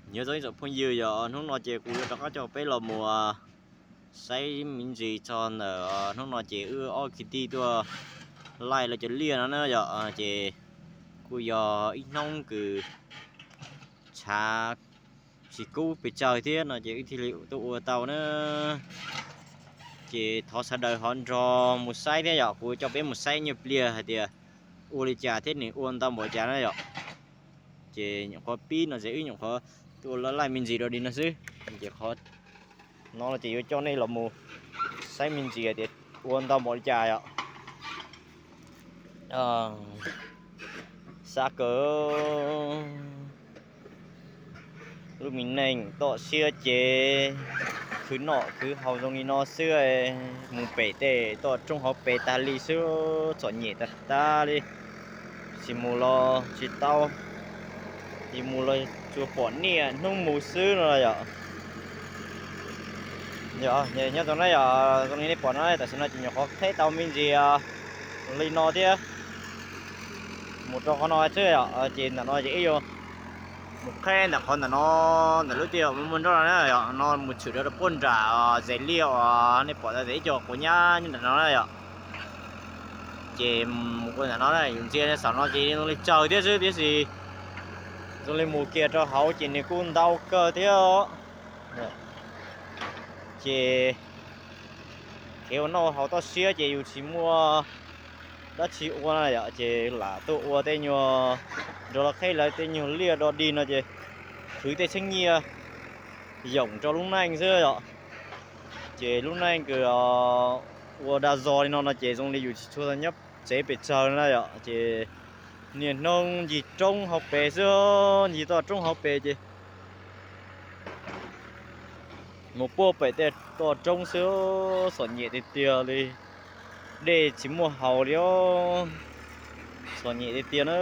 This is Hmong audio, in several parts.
Nyob zoo ib tsoom phooj ywg, yog hnub no ces kuv yuav rov qab coj peb los mus saib me ntsis txog ntawm hnub no ces wb ob kwv tij tuaj laij lawv cov liaj no na yom. Ces kuj yog ib hnub kws tshav tsis kub pes tsawg thiab no ces wb thiaj li tuaj ua tau na. Ces thov sawv daws ho nrog mus saib thiab yom, kuv coj peb mus saib nyuag pliag hais tias ua li cas thiab nws ua ntau npaum cas na yom. Ces nyuam qhuav pib no ces wb nyuam qhuav tuaj laij me ntsis rau di no xwb. Ces qhov no ces yuav coj nej los mus saib me ntsis tias ua ntau npaum li cas yom. Xav kawg, lub me neej toj siab ces khwv noj khwv haus zoo li no xwb, mus pem tej toj roob hauv pes tag li xwb, txom nyem tag tag li. Tsis mus los tsis tau, tsis mus los tsuas pom niaj hnub mus xwb no yom. Nyob zoo na yom, zoo li nej pom no tam sim no ces nyuam qhuav qheb tau me ntsis li no thiab. Mus rau qhov no xwb yom, ces ntawm no ces ib yuav mus qheb ntawm qhov ntawm no, ntawm lub tiaj muaj nroj no na yom, no mus tshwm rau puag nram zes liaj uas nej pom ntawd, ib co quav nyab nyob ntawm no na yom. Ces mus ua ntawm no na, yus ntsia xaum no ces zoo li tsawg thiab xwb, tiam sis zoo li mus kiag rau hauv ces nws kuj ntau kawg thiab. Ces kev ua noj haus toj siab ces yus tsis muaj dab tsi ua na yom, ces lam tuaj ua tej nyuag, nrog lawv qheb lawv tej nyuag liaj do dig no ces khwv tej txheeb nyiaj yoom rau lub neej xwb yom. Ces lub neej kws ua dag zog li no no ces zoo li yus tsis tshua nyob tsev pes tsawg na yom, ces niaj hnub ncig roob hauv pes xwb, ncig toj roob hauv pes ces mus puag pem tej toj roob xwb, txom nyem tiag tiag li. Dej tsis muaj haus li os, txom nyem tiag tiag na.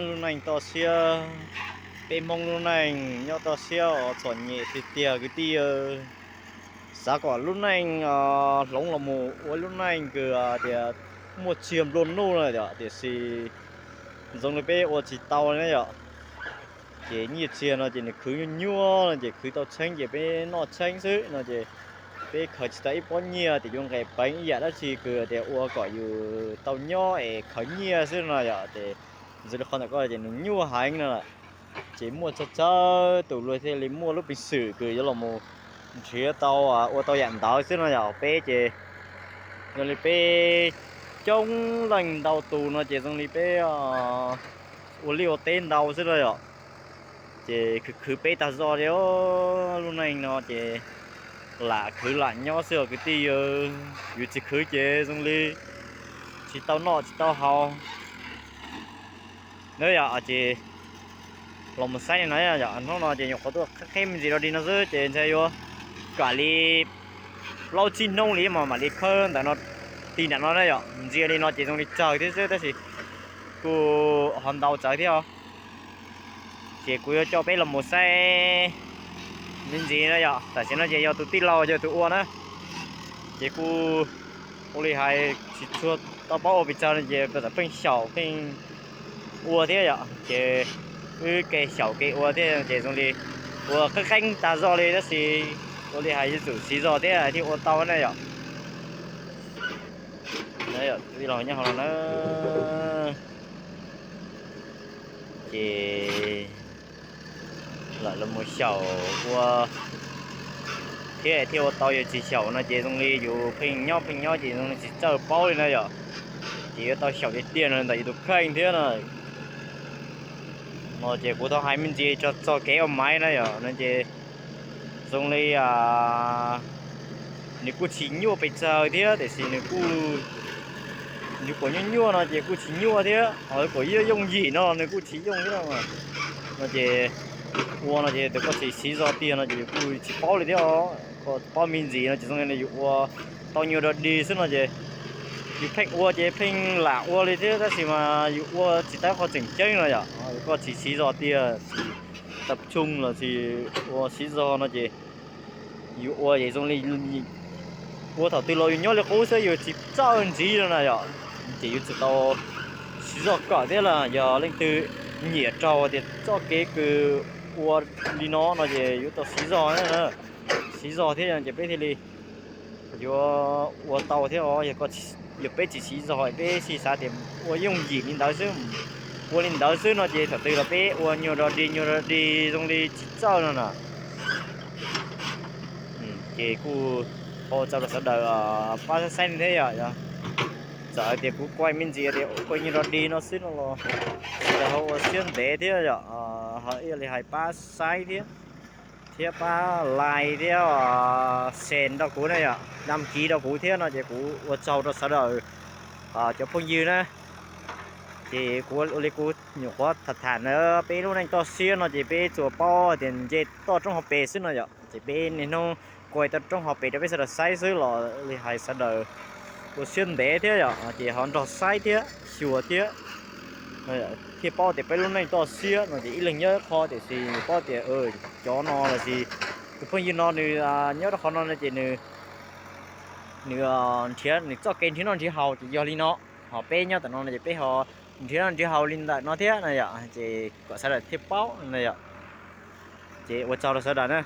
Lub neej toj siab, peb Hmoob lub neej nyob toj siab os, txom nyem tiag tiag kwv tij. Xav kom lub neej hloov los mus ua lub neej kws tias muaj txiag nplua nuj na yom, tiam sis zoo li peb ua tsis tau na yom. Ces nyiaj txiag no ces nws khwv nyuaj nyuaj no ces khwv tau txheeb ces peb noj txheeb xwb no ces peb khaws tsis tau ib pob nyiaj tias yuav nqes peev ib yam dab tsi kws tias ua kom yus tau nyob es khaws nyiaj xwb no yom. Ces zoo li qhov ntawm ko ces nws nyuaj heev no, ces muaj tsawg tsawg tus luag thiaj li muaj lub peev xwm kws yuav los mus nrhiav tau ua tau yam ntawd xwb no yom. Peb ces zoo li peb coob leej ntau tus no ces zoo li peb ua liaj ua teb ntau xwb no yom. Ces khwv khwv peb tag zog li, lub neej no ces lam khwv lam nyob xwb os kwv tij. Yus tsis khwv ces zoo li tsis tau noj tsis tau haus na yom. Ces los mus saib li no yom, hnub no ces nyuam qhuav tuaj qheb me ntsis rau dig no xwb ces ntshe yuav kam li plaub tsib hnub li mas mam li khawb ntawm no, tig nram no na yom. Ntsia li no ces zoo li tsawg thiab xwb tab sis kuj ho ntau tsawv thiab os. Ces kuv yuav coj peb los mus saib me ntsis na yom. Tam sim no ces yog tus tij laug yog tus ua na, ces kuj ua li hais tsis tshua tau paub ua pes tsawg no ces kuv txawm pheej xyaum pheej ua thiab yom. Ces wb kev xyaum kev ua thiab ces zoo li ua qeeb qeeb tag zog li tab sis ua li hais yuav tsum siv zog thiab thiaj ua tau na yom. Tij laug nyob hauv no na, ces lawm los mus xyaum ua thiab thiaj ua tau, yog tsis xyaum no ces zoo li yus pheej nyob pheej nyob ces zoo li tsis txawj paub li na yom. Ces yuav tau xyaum tiag tiag no ntawm yus tus kheej thiab na. No ces kuv tau hais me ntsis txog kev ua maiv na yom, no ces zoo li nws kuj tsis nyuaj pes tsawg thiab tiam sis nws kuj, nws kuj nyuaj nyuaj no ces kuj tsis nyuaj thiab, ho kuj yooj yooj yim no nws kuj tsis yooj thiab. No ces ua no ces tus koj tsis siv zog tiag no ces yus kuj tsis paub li thiab. Koj paub me ntsis no ces zoo li yus ua tau nyuag dog dig xwb no ces yus pheej ua ces pheej lam ua li thiab tab sis mas yus ua tsis tau qhov tseem ceeb no yom. Koj tsis siv zog tiag, tsis tab tshoo los sis ua siv zog no ces yus ua ces zoo li ua thaum twg los yus nyob li qub xwb, yus tsis txawj ntxiv no na yom. Ces yus tsis tau siv zog kawm thiab los yog leej twg nyiam raug tias txoj kev kws ua li no no ces yuav tau siv zog, siv zog thiab ces peb thiaj li yuav ua tau thiab os. Yog peb tsis siv zog peb xav tias ua yooj yim li ntawd xwb, ua li ntawd xwb no ces thaum twg los peb ua nyuag rog dig nyuag rog dig zoo li tsis txawj no na. Ces kuj ua tsaug rau sawv daws pab saib thiab yom. Txawm hais tias kuv kuaj me ntsis tias kuaj nyuag rog dig no xwb no los sawv daws ho ua siab ntev thiab yom, ho ib yam li hais pab saib thiab, thiab pab like thiab share rau kuv na yom, đăng ký rau kuv thiab no ces kuv ua tsaug rau sawv daws cov phooj ywg na. Ces kuv ua li kuv nyuam qhuav tham tham na, peb lub neej toj siab no ces peb tsuas paub tias nce toj roob hauv pes xwb no yom, ces peb niaj hnub kuaj toj roob hauv pes rau peb sawv daws saib xwb los li hais sawv daws ua siab ntev thiab yom, ces ho nrog saib thiab xyuas thiab thiaj paub tias peb lub neej toj siab no ces ib leeg nyob ib qho tiam sis paub tias cov no los sis tus phooj ywg no nws nyob rau qhov no no ces nws nrhiav nws txoj kev nrhiav noj nrhiav haus ces yog li no, ho peb nyob tam no no ces peb ho nrhiav noj nrhiav haus li ntawm no thiab na yom, ces kom sawv daws thiaj paub na yom. Ces ua tsaug rau sawv daws na.